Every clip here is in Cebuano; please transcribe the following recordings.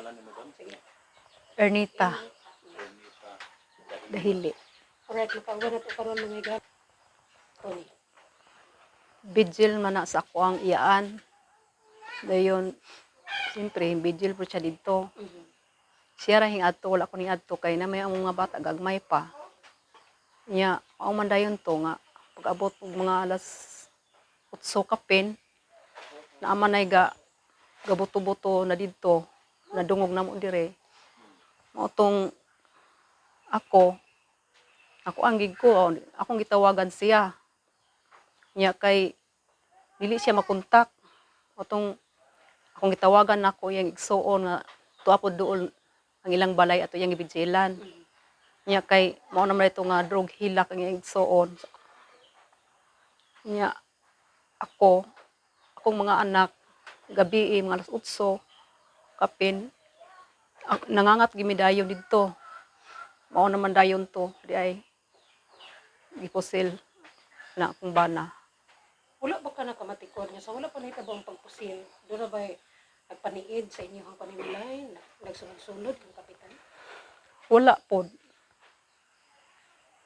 Pangalan ni Madam? Sige. Ernita. Ernita Dahili. Dahili. Alright, makauban na to karon, mga higaan. Tony. Vigil man na sa ako ang iyaan. Dayon, siyempre, vigil po siya dito. Siya ra hing adto, wala ko ni adto kay na may ang mga bata gagmay pa. Nya, mao man dayon to nga pag-abot og mga alas 8 kapin, naa man ay ga gabuto-buto na didto, nadungog namo dire. Mao tong ako, ako ang gig ko, akong gitawagan siya. Nya kay dili siya makontak. Mao tong akong gitawagan nako iyang igsuon nga tuwa pod duol ang ilang balay ato iyang gibijilan. Nya kay mao naman ito nga drug hilak ang iyang igsuon. Nya ako, akong mga anak, gabi eh, mga alas 8 kapin, nangangat gimi dayon didto. Mao naman dayon to, di ay gipusil na akong bana. Wala ba ka nakamatikod nga sa wala pa nahitabo ang pagpusil? Doon na ba nagpaniid sa inyong panimulay? Nagsunod-sunod kang kapitan? Wala pod.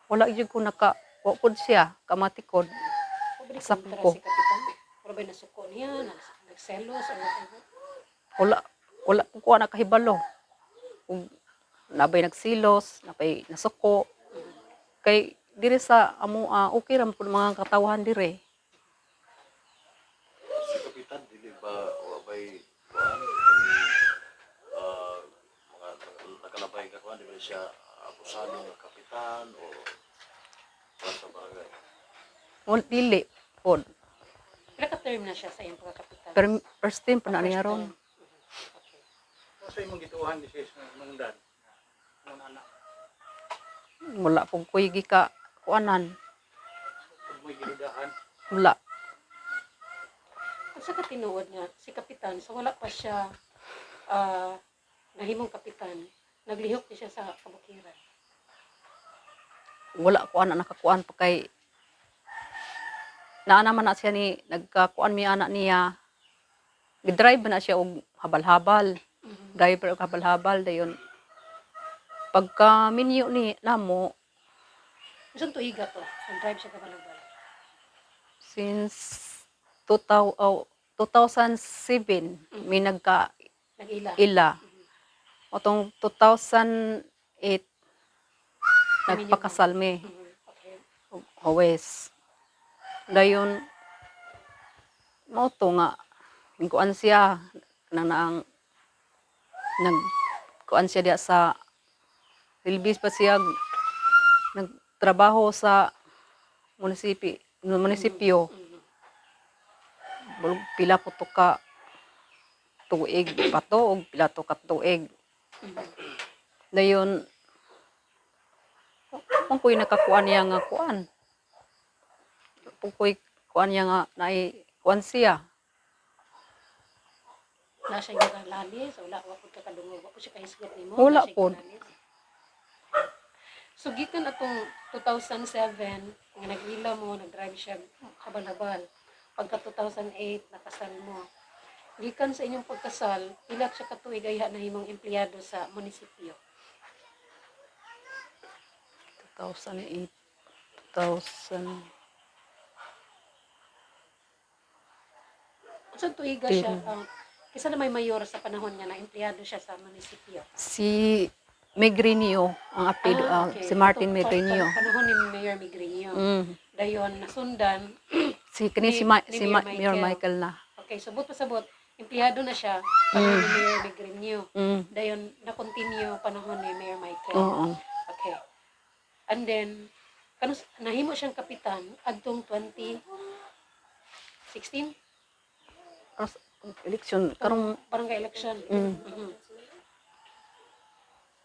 Wala gyud ko naka wa pod siya kamatikod. Wa ba Sa kontra ko. si kapitan? Wala ba nasuko niya? Nagselos? Or whatever? Wala wala po ko nakahibalo. Ug nabay nagsilos, nabay nasuko. Kay dire sa amo ah, okay ra man pud mga katawahan dire. Si Kapitan, dili ba wa bay kuan kani mga nakalabay ka kuan, di ba siya akusado nga kapitan o kuan sa barangay? Wala dili pod. Pila ka term na siya sa iyang pagkakapitan? Pero first team pa na First niya ron. term. Okay. Sa imong gituohan ni sis nung dan? Nung anak? Wala pud ko'y gika kuanan. Kung mo'y gidudahan? Wala. Kung sa katinuod nga, si kapitan, sa wala pa siya nahimong kapitan, naglihok ni siya sa kabukiran? Wala ko ana nakakuan pa kay naa naman na siya ni nagkakuan mi anak niya, gidrive na siya og habal-habal, driver og habal-habal. Dayon pagka minyo ni namo. Saan tuiga to? Ang drive siya kabalabal? Since 2000, oh, 2007 may nagka Nag-ila. ila. Otong 2008 nagpakasal mi. Hawes. Dayon mao to nga nagkuan siya nang naang nagkuan siya diya sa Silbis pa siya nagtrabaho sa munisipyo munisipyo. Bulog pila po to ka tuig pa to og pila to ka tuig. Dayon kung ko'y nakakuan niya nga kuan. Kung ko'y kuan niya nga naay kuan siya. Na siya yung lalis, wala wa pud ka kadungog, wa pud siya kahisgot nimo? Wala Na siya pod. gilalis. So gikan atong 2007 nga nag-ila mo, nag-drive siya habal-habal. Pagka 2008 nakasal mo. Gikan sa inyong pagkasal, pila siya ka tuig ayha nahimong empleyado sa munisipyo? 2008, 2000, Unsa tuiga siya kisa na may mayor sa panahon nga na empleyado siya sa munisipyo? Si Megrinio ang apelyido, Ah, okay. si Martin Atong Megrinio. Panahon ni Mayor Migrinio. Dayon nasundan Si kani si, ni si Mayor Mayor Michael. Michael na. Okay, subot pa sabot, empleyado na siya panahon ni Mayor Migrinio. Dayon na-continue panahon ni Mayor Michael. Oo. Okay. And then kanus nahimo siyang kapitan adtong 2016? Karon election karong Barangay election.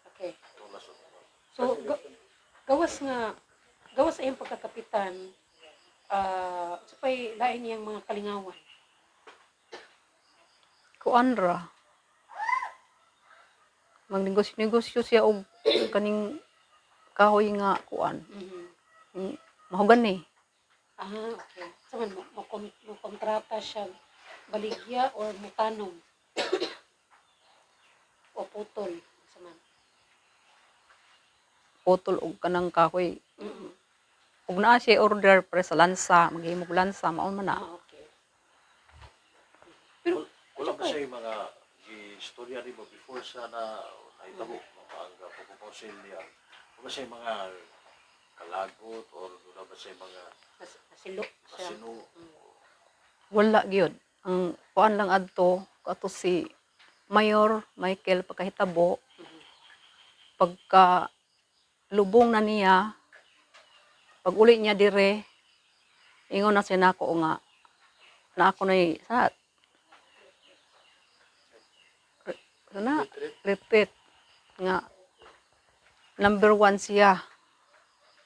Okay. So gawas nga gawas sa iyang pagkakapitan, sa pay lain niyang mga kalingawan? Kuan ra. Magnegosyo-negosyo siya og kaning kahoy nga kuan. Mahugan ni. Ah, okay. So man mo kontrata siya baligya or mutanom? O Putol sa man. Putol og kanang kahoy. Ug naa siya order pre sa lansa, maghimog lansa maon man na. Ah, okay. Pero Wala ba siya yung mga istorya nimo before sa na nahitabo ang pagpuposil niya? Wala ba siya yung mga kalagot or wala ba siya yung mga nasilo siya. kasino? Wala gyud. Ang kuan lang adto kato si Mayor Michael pagkahitabo, pagka lubong na niya, pag uli niya dire, ingon na siya nako nga na ako na sa na repeat nga number one siya.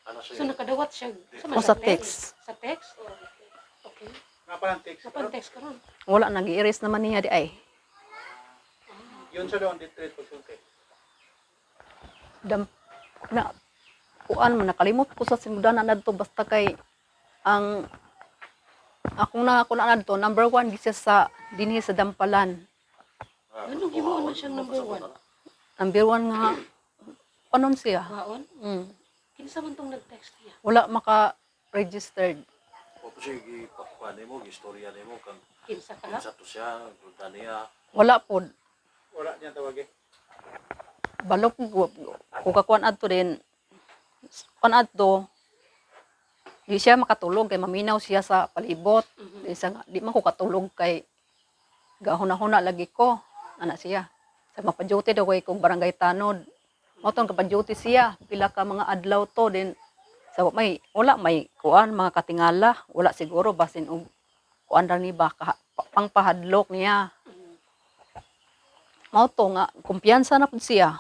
Ano siya? So nakadawat siya sa, O sa text. Sa text? Okay. Nga pa ng text. Napan text karon. Wala, nag-erase naman niya di ay. Yun sa doon, retreat pagsulti. Dam na kuan man, nakalimot ko sa sinugdanan adto, basta kay ang akong na ako na adto number one gi siya sa dinhi sa Dampalan. Ah, Anong himuon man siyang number one? Number one nga anon siya. Waon? Kinsa man tong nag-text niya? Wala maka registered. O po siya gipakuha nimo, giistorya nimo kang Kinsa ka? kinsa to siya, gulta niya. Wala pod. Wala niya tawag eh. Balok ko kung kakuan adto din kuan adto, di siya makatulog kay maminaw siya sa palibot. Di, siya nga, di man ko katulog kay gahuna-huna lagi ko ana siya. Sa mapa-duty daw kay kong barangay tanod. Mao tong kapa-duty siya pila ka mga adlaw to din sa may wala may kuan mga katingala, wala siguro basin og kuan ra ni ba pangpahadlok niya. Mao to nga kumpiyansa na pud siya.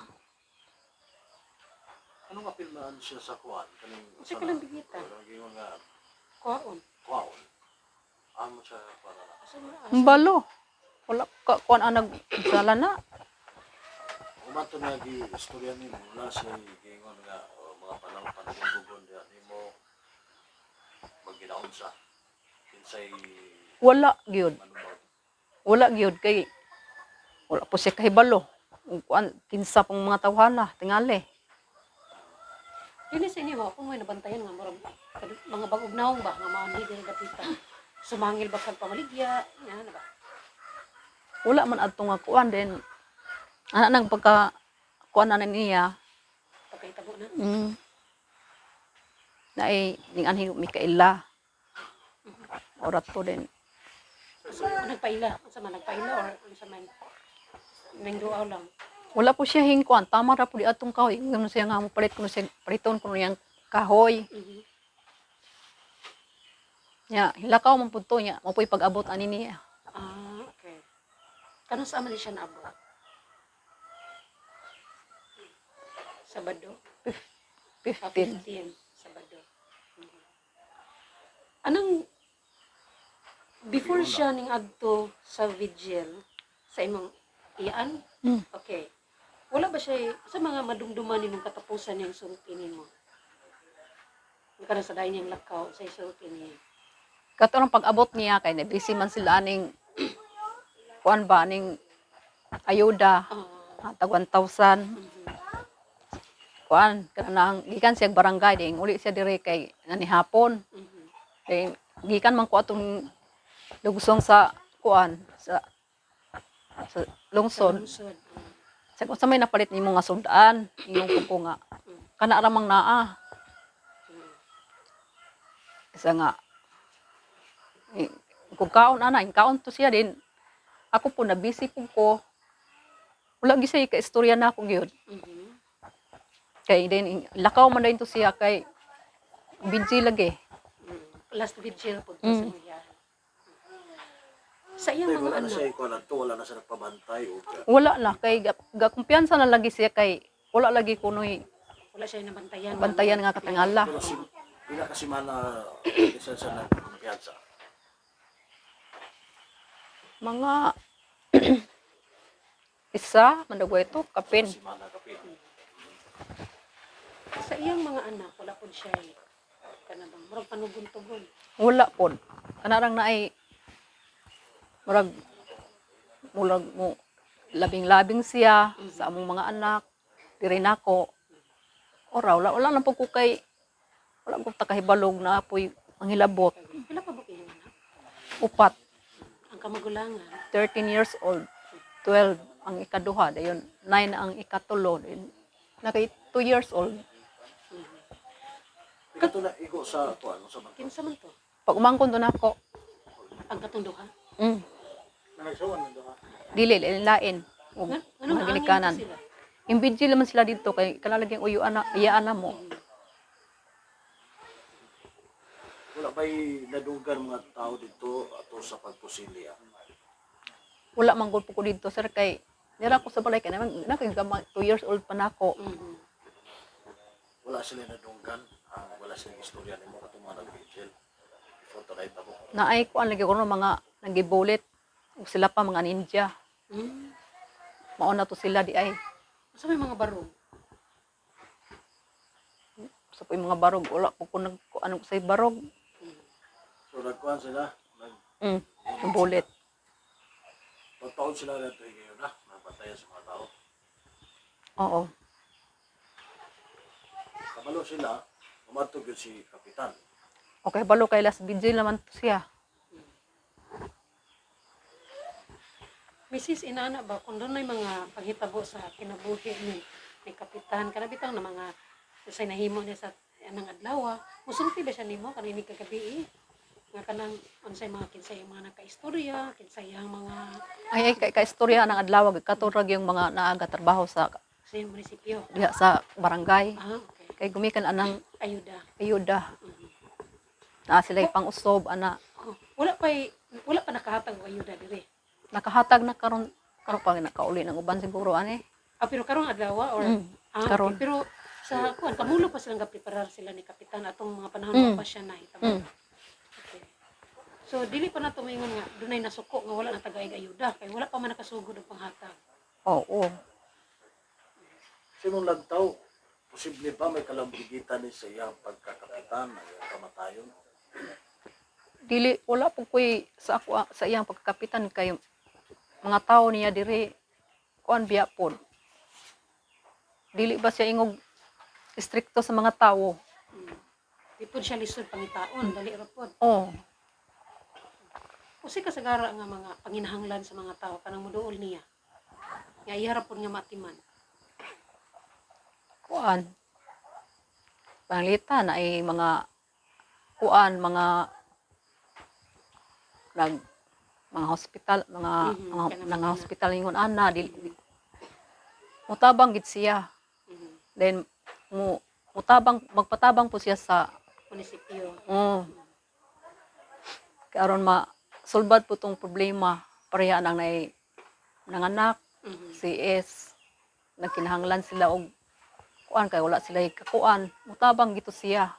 Anong apilmaan siya sa kuan? Kaning Unsa ka lang bigita? Kanang nga Kuwaon. kuwaon. Amo siya kuan na. Asa man? Ang balo. Wala ka kuan ang nagsala na. Umato na gi istorya nimo, wala siya giingon nga oh, mga panang panugtugon diha nimo magginaon sa kinsay Wala gyud. manubaw. Wala gyud kay wala po siya kahibalo. Ug kuan kinsa pong mga tawhana tingali. Dili sa inyo ba kung may nabantayan nga murag mga bagog naong ba nga maanhi diri dapita. Sumangil ba kag pamaligya? Yan ba? Wala man adto nga kuan din. Ana nang pagka kuan na niya. Pagkahitabo na. Naay ning anhi Mikaela. Orat to din. Asa man nagpaila? Unsa man nagpaila or unsa man nangduaw lang? Wala po siya hingkuan. Tama ra po di atong kahoy. Ingon siya nga mo palit kuno siya paliton kuno niyang kahoy. Nya hilakaw man pud to niya. Mo po'y pag-abot ani niya. Ah, okay. Kanus sa man ni siya naabot? Sabado? Ah, 15. 15, Sabado. Anong before siya ning adto sa vigil sa imong iyan? Okay. Wala ba siya sa mga madumduman nimong katapusan niyang sulti nimo? Kana sa dayon niyang lakaw sa sulti niya. Kato ng pag-abot niya kay na busy man sila aning kuan ba aning ayuda, Ah, tag 1,000. Kuan kanang gikan siya barangay ding uli siya dire kay nanihapon. Ding gikan man ko atong lugsong sa kuan sa lungsod. Lungsod. Sa kung sa may napalit nimo nga sundaan, ingon ko nga kana ra mang naa. Isa nga eh, kung kaon ana, in kaon to siya din. Ako po na busy po ko. Wala gyud siya ka istorya na ako gyud. Kay din lakaw man din to siya kay busy lagi. Last vigil pud to sa mga. Sa iyang Ay, mga wala na anak. siya kuan adto, wala na siya nagpabantay o Wala na kay ga kumpiyansa na lagi siya kay wala lagi kunoy Wala siya nabantayan. bantayan nga katangala. Pero si pila ka semana isa sa nagkumpiyansa. Mga isa mandagway to kapin. Semana kapin. Sa iyang mga anak, wala po siya eh. Kana bang murag panugon-tugon. Wala pod. Kanarang naay murag murag mo Labing-labing siya sa among mga anak. Diri nako. Ora wala wala lang po ko kay wala ko takahibalog na apoy ang hilabot. Pila pa ba kayong anak? Upat, Ang kamagulangan. 13 years old, 12 ang ikaduha, dayon 9 ang ikatulo, dayon naka 2 years old. Ikato na igo sa kuan sa man. Kinsa man to? Pag umangkon doon ako, Ang katong duha? Na nagsuon man duha. Dili lain lain. Ug Ano mga ginikanan. sila? Imbidyo naman sila dito kay kalalagyan uyo ana iya ana mo. Wala ba'y nadunggan mga tao dito ato sa pagpusilya? Wala man gud po ko dito sir kay nira ko sa balay kay naman na kay 2 years old pa nako. Wala sila nadunggan. Ang wala silang istorya nimo katong mga nag-vigil. Before tonight ako. Naay kuan lagi ko mga nagibulit ug sila pa mga ninja. Mao na to sila di ay Sa may mga barog. sa po yung mga barog wala po ko nag ano ko sa barog. So nagkuan sila, nag Bulit. pagpaon sila na tuig ngayon na, nabantayan sa mga tao. Oo. Kabalo sila, umadto gyud si kapitan. Okay, balo kay last vigil naman to siya. Mrs. Inana ba, kung doon may mga paghitabo sa kinabuhi ni Kapitan, kana bitang na mga sa nahimo niya sa anang adlaw, musulti ba siya nimo kanang ini kagabi eh? Nga kanang unsay mga kinsay yung mga nakaistorya, kinsay ang mga Ay ay kay kaistorya ng adlaw katurag yung mga naaga trabaho sa sa iyong munisipyo. diha sa barangay. Ah, okay. Kay gumikan anang Ayuda. ayuda. Naa sila pang-usob ana. Oh, wala pa nakahatag og ayuda dire. Nakahatag na karon karon pa nakauli ng uban siguro ani. Ah, pero karong adlaw or ah, okay. Karon. Pero sa kuan kamulo pa silang gapreparar sila ni Kapitan atong mga panahon pa siya nahitabo. Okay. So dili pa nato maingon nga dunay nasuko nga wala na tagay ayuda kay wala pa man nakasugod og panghatag. Oo. Sinong lantaw, posible ba may kalambigitan ni sa iyang pagkakapitan, ang iyang kamatayon? Dili wala po ko'y sa ako sa iyang pagkakapitan kay mga tao niya diri kuan biya pod. Dili ba siya ingog istrikto sa mga tao? Di pod siya lisod pangitaon, dali ra pod. Oh, Usi kasagara nga mga panginahanglan sa mga tao kanang moduol niya. Nga iya ra pod nga matiman. Kuan. Panglita na ay mga kuan, mga nag mga hospital, mga mga, Kanang mga hospital ingon ana dili mutabang gid siya. Then mo mutabang magpatabang po siya sa Munisipyo. Oh. Karon ma sulbad po tong problema pareha nang nay nanganak CS nagkinahanglan sila og kuan kay wala sila kakuan mutabang gito siya.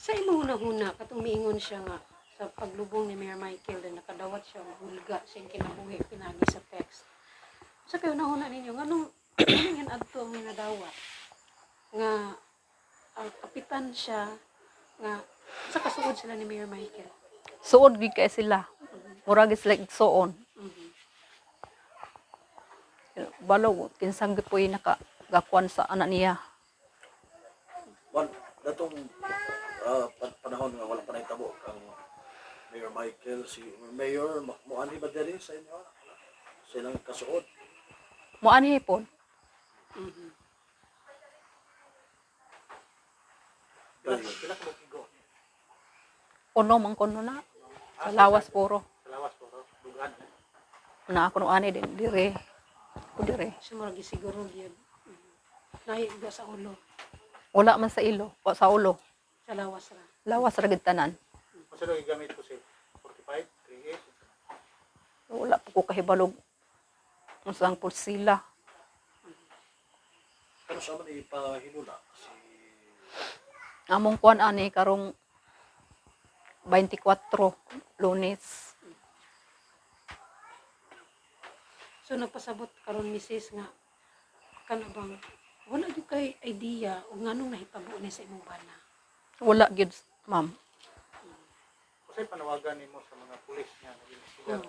Sa imong hunahuna katong miingon siya nga sa paglubong ni Mayor Michael na nakadawat siya og hulga sa iyang kinabuhi pinagi sa text. Sa kayo hunahuna ninyo nganong anong yan adto ang nadawat nga ang kapitan siya nga sa kasuod sila ni Mayor Michael. Suod gid kay sila, mura gid sila igsuon. Balo kinsang gid po'y naka gakuan sa anak niya. Wan, datong panahon nga wala pa nahitabo kang Mayor Michael, si Mayor, muanhi ba diri sa inyo? Sa ilang kasuod? Moanhi pod. Dayon. Pila ka igo? Uno man kuno na sa lawas puro. Sa lawas puro. Dugan. Na ako no ani din dire ko dire. Siya murag gisiguro gyud. Nahiga sa ulo, Wala man sa ilo o sa ulo, sa lawas ra. lawas ra gid tanan. Unsa daw gigamit ko si 45, 38. Wala po ko kahibalog unsang pulsila. Pero sa man ipahinula si Among kuan ani karong 24 Lunes. So nagpasabot karon misis nga kana bang wala gyud kay idea og nganong nahitabo ni sa imong bana. Wala gyud, ma'am. Unsay panawagan nimo sa mga pulis nga nag-imbestiga?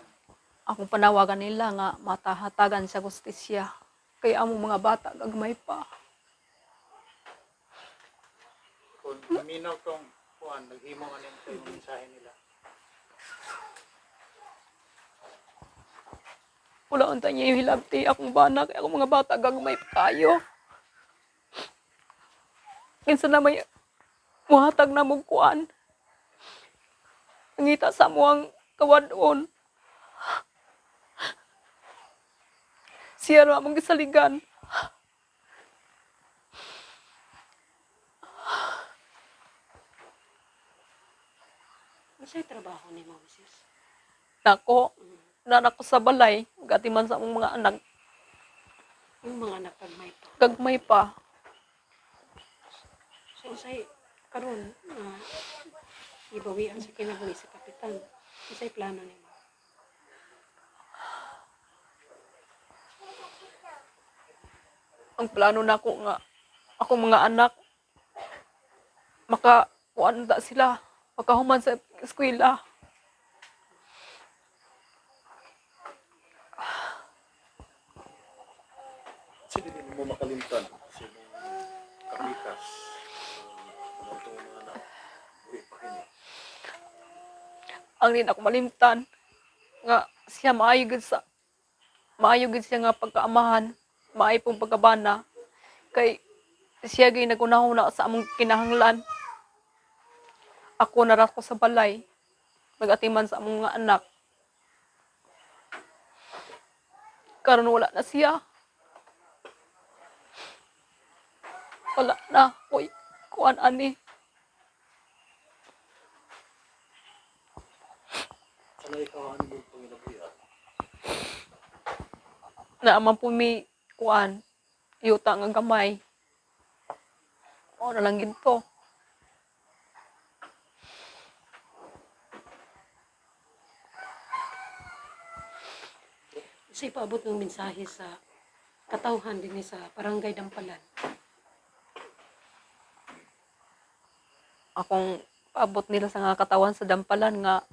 Akong panawagan nila nga matahatagan sa gustisya. Kay among mga bata gagmay pa. Kung naminaw tong kuan, naghimo ka sa imong mensahe nila. Wala unta niya yung hilabti akong bana kay akong mga bata gagmay pa kayo. Kinsa na may muhatag na mong kuan. Ngita sa mo ang kawadon. Siya ra among gisaligan. Unsay trabaho nimo, misis? Nako, nana ko sa balay, gatiman sa among mga anak, Yung mga anak gagmay pa. gagmay pa. So unsay karon ibawian sa kinabuhi sa kapitan. Unsay plano nimo? Ang plano nako nga akong mga anak maka kuan ta sila, makahuman sa eskwela. Sino din mo makalimtan? Sino kapitas? Ano itong mga anak? Uwi pa kini. Ang din ako malimtan nga siya maayo gid sa maayo gid siya nga pagkaamahan, maayo pong pagkabana kay siya gyud nagunahuna sa among kinahanglan. Ako na ra ko sa balay, nagatiman sa among mga anak. Karon wala na siya. Wala na koy kuan ani. Sana ikaw ano mo panginabuhian? Naaman po mi kuan yuta nga gamay. O na lang ginto. Unsay paabot ng mensahe sa katawhan dinhi sa Barangay Dampalan? Akong paabot nila sa nga katawan sa dampalan nga